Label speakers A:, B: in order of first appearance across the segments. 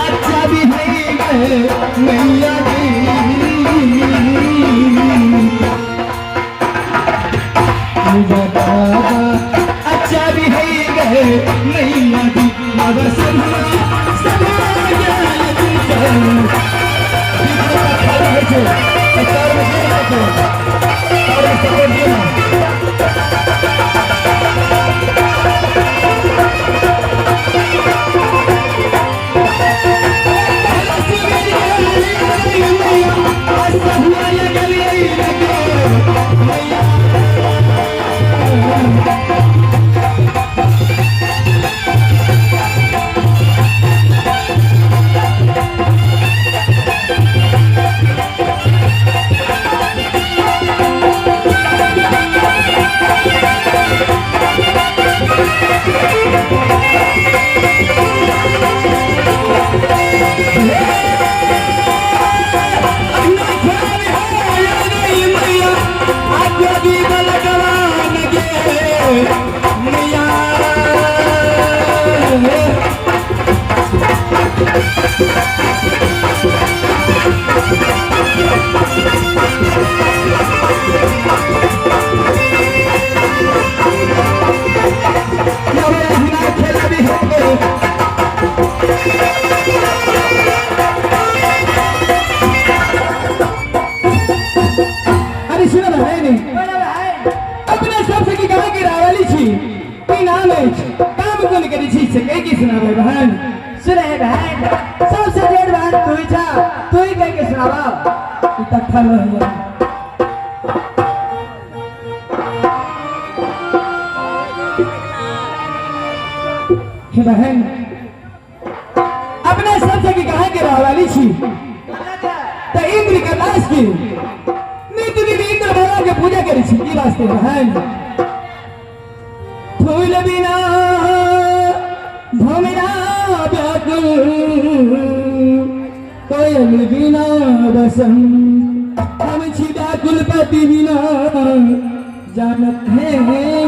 A: अच्छा भी है मैया जी, अच्छा भी है गए मैया जी, मगर सभा सभा अरे सुन भाई ने अपने सबसे की कहा कि रावली छी की नाम है काम कोन करी छी से कह की सुनाबै बहन।
B: सुने बहन, सबसे जेठ बहन तू ही छा, तू ही कह के सुनावा।
A: ई तत्थल रह हे बहन, अपने सबसे की कहा कि रावली छी त इंद्र के दास की नित्य दिन इंद्र भगवान के पूजा करी छी की वास्ते बहन। फूल बिना भमरा व्याकुल, कोयल बिना बसंत, हम छी व्याकुल पति बिना जानत है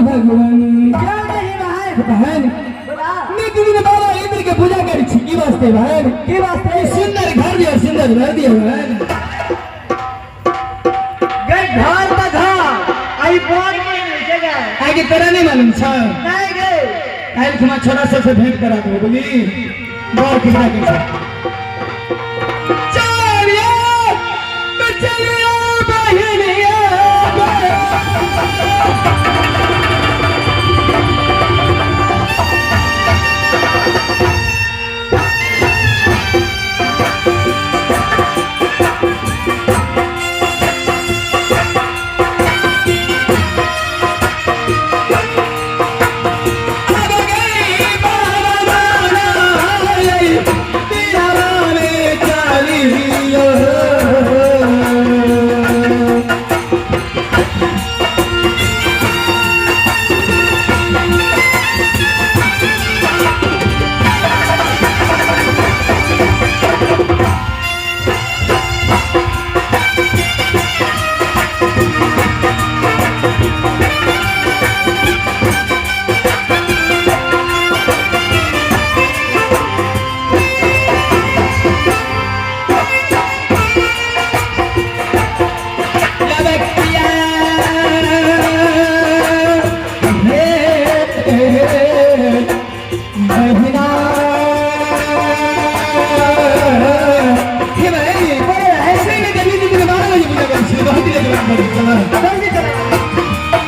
A: भगवान।
B: क्यों नहीं बहन?
A: बहन नित्य दिन बाबा इंद्र के पूजा करी छी की वास्ते बहन?
B: की वास्ते?
A: सुंदर घर दिया, सुंदर घर दिया बहन।
B: गई घर त घर आई बोल के नहीं से गए।
A: आगे तोरा नहीं मालूम छ?
B: नहीं गए।
A: काल्हि खुमा छोरा सबसे भेंट करा दो बोली बड़ खिसरा के चलिए तो चलिए बहनिया।
B: जल्दी।